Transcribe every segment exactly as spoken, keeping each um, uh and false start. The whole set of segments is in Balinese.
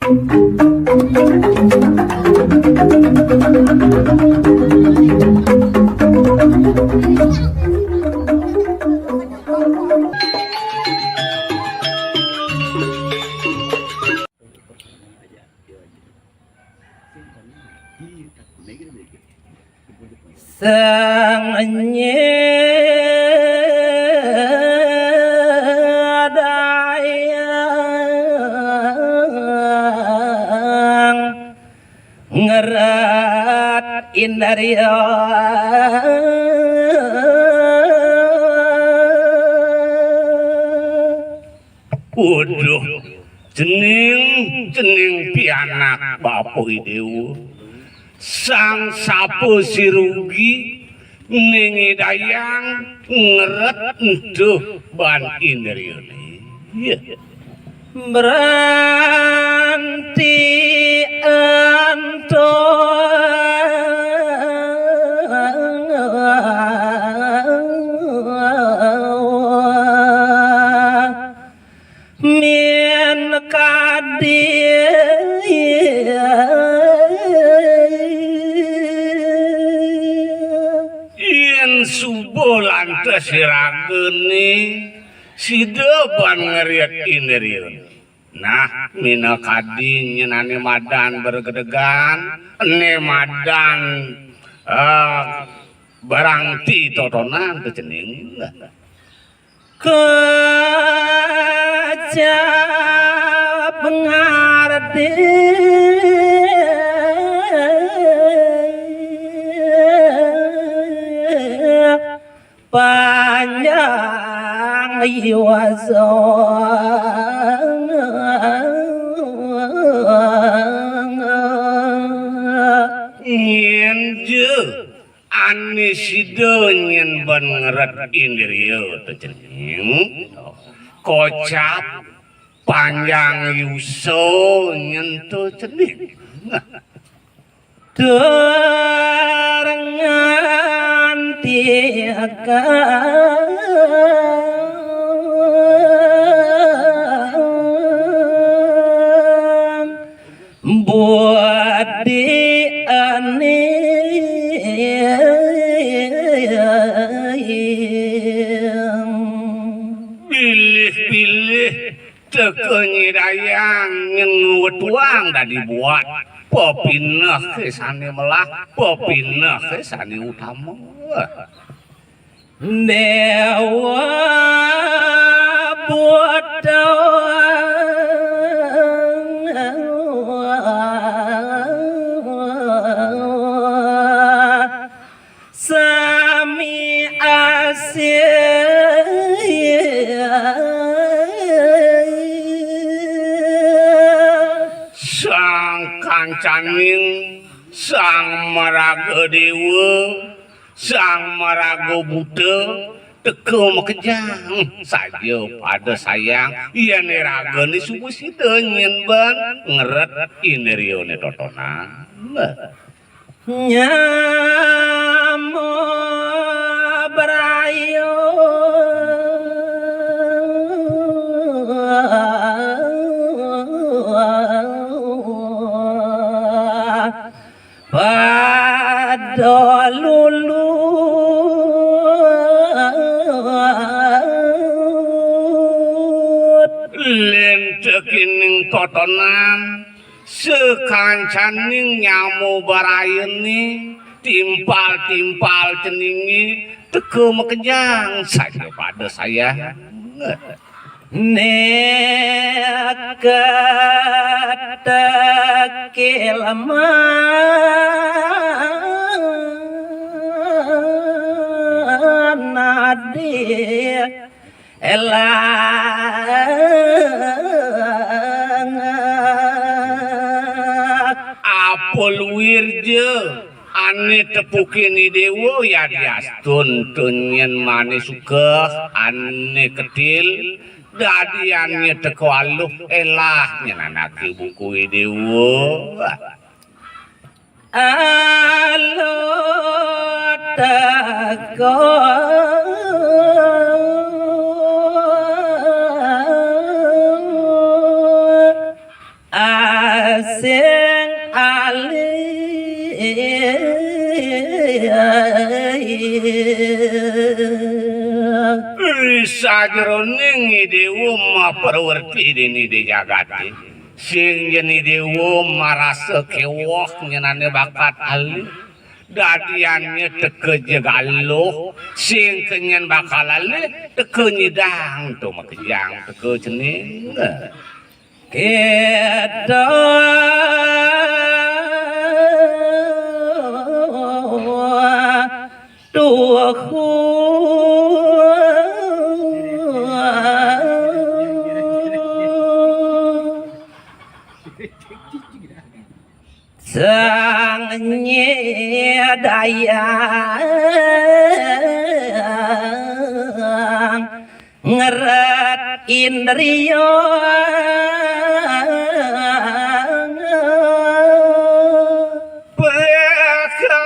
Sang nyidayang ngerat indarya. Waduh, cening, cening pianak Bapa Idewa. Sang sapa sirugi ning nyidayang ngeret entuh ban indriyane. Iya. Branti anto min kadi. Yen suba lantas ragane sida ban ngeriet indrian. Nah, minakadi nyenane madan bergedegan, ene madan, eh, branti totonan to cening. Kecap ngardi panjang yuasa. Nyen je ane sida nyen ban ngeret indriya to cening. Kocap panjang yusa nyen to cening. Tur ngantikan budi ane. Bilih-bilih teka nyidayang nyen ngwetuang dadi buat. Pepineh ke sane melah, pepineh ke sane utama. Dewa Buta. Sami asih. Sang kancaning, sang maraga dewa, sang maraga buta, teka makejang saja pada sayang, yen ragane suba sida nyen ban ngeret indriane totonan. Nyama braya. Pada lulut. Lentekining totonan, sakancaning nyama brayane, timpal-timpal ceninge, teka makejang saja pada sayang. Neka teki lemah nadi elang. Apa luir ja ane tepukin i dewa, yadiastun tun nyen mane suka ane ketil, dadian nye teka aluh elah nyen anake buku i dewa. Aluh teka Sing alih. Ri sajeroning Idéwa maprawerti déning Idé Jagaté, sing yén Idéwa marasa kéweh ngenani bakat alih, dadiannya teka jeg aluh, sing kenyen bakal alih, teka nyidang to makejang, teka cening. Kita tuhu. Sang nyidayang ngeret indria pekan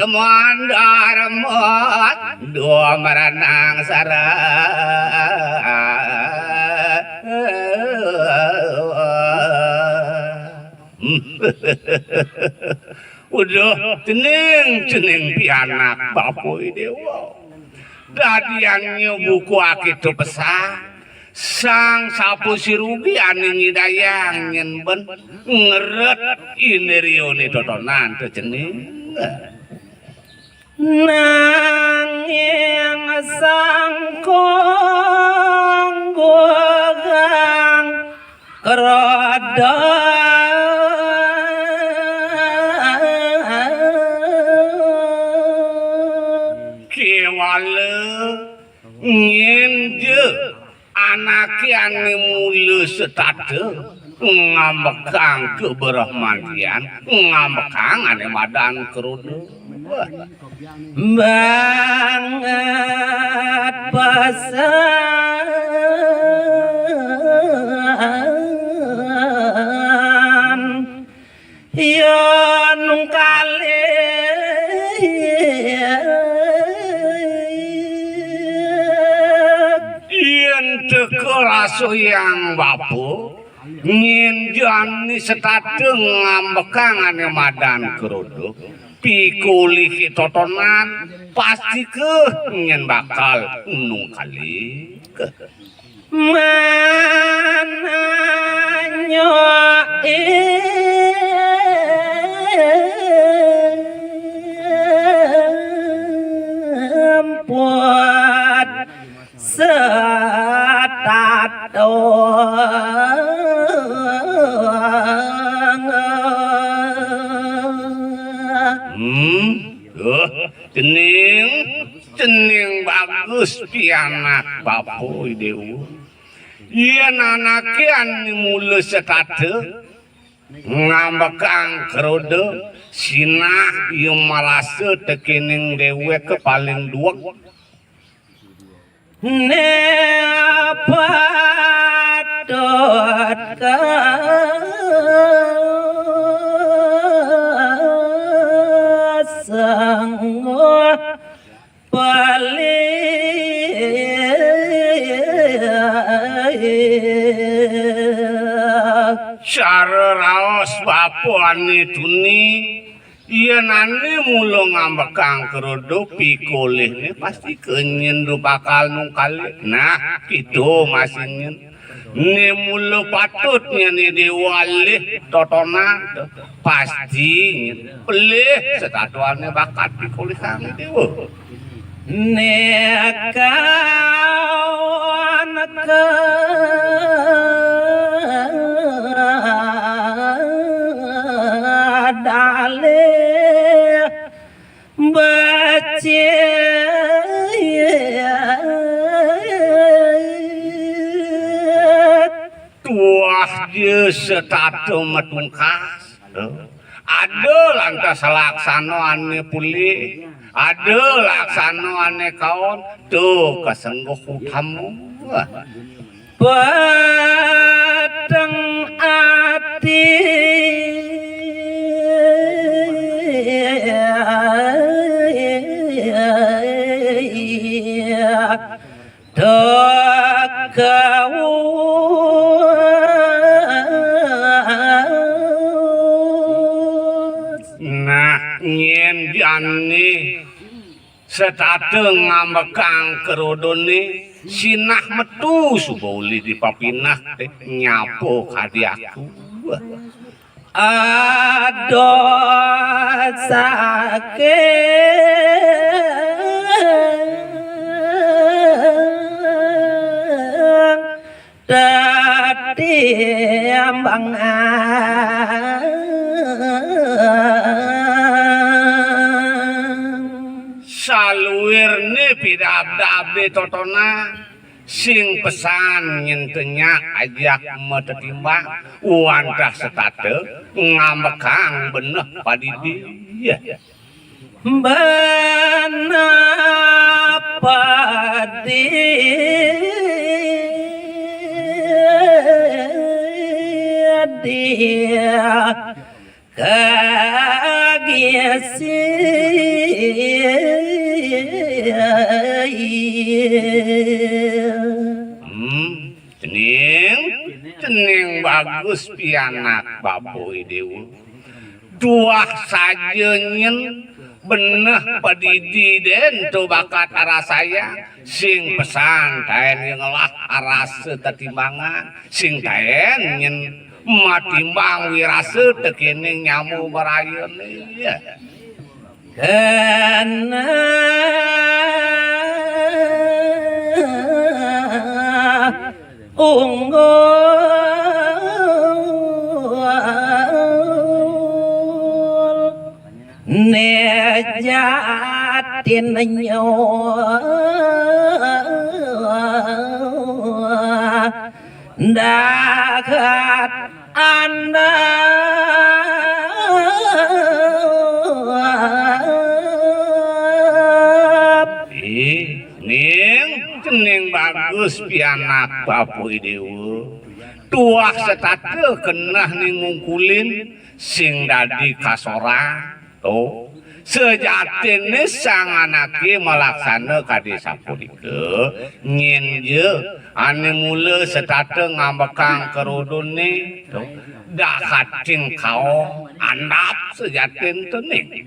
temuan darma dua meranang sara. Uduh, cening-cening pianak Bapa Idéwa. Dadiannya buku akitu pesan, Sang Sapa Sirugi ané nyidayang nyén ben ngeret indriané totonan to cening. Nanging sangkong gugang kroda. Kéwala nginja anaké ané mula setata ngambekang kabrahmantian, ngambekang ané madan kroda. Wah. Banget pesan yén kalih. Yén teka rasa Hyang Bapa, nginjani setata ngambekang ané madan kroda, pikolih totonan, pastika nyén bakal nungkalik. Mananya imput setata. Hmm, duh, cening, cening bagus pianak Bapa Idéwa. Yén anaké ané mula setata ngambekang kroda, sinah ia marasa tekéning déwék paling duweg. Né patut kasengguh pelih. Cara raos bapané tuni, yén ané mula ngambekang kroda pikolihné pasti kenyén bakal nungkalik. Nah, kéto masih nyén. Né mula patut nyén déwa alih totonan, pasti nyén pelih setatuané bakat pikolihang déwa. Né kawan kadalih becik. Tuah ja setata matungkas. Ada lantas laksana ané pulih, ada laksana ané kaon, to kasengguh utama. Peteng ati. Tekawu. Setata ngambekang kerodoné, sinah metu suba uli di papinah, té, nyapa kadi aku. Aduh, sakit tetimbangan. Saluirné pidabdabé totonan, sing pesan nyén té nyak ajak matetimbang, wantah setata ngambekang beneh padidi. Ya. Beneh padidi. Kagisi. Hmm, cening, cening bagus pianak Bapa I Déwa. Tuah saja nyén beneh padidi dén to bakat arasayang, sing pesan taén ngelah arasa tetimbangan, sing taén nyén matimbang wirasa tekéning nyama marayané. Ya. Kena unggul nejatin nyo dagat andap. Ih, ning, cening bagus pianak Bapa I Déwa. Tuah setata keneh ning ngungkulin sing dadi kasoran. To, sejatiné sang anaké malaksana kadi sapunika, nyén ja ané mula setata ngambekang kerodoné, to, dakating kaong andap sejatin to ning.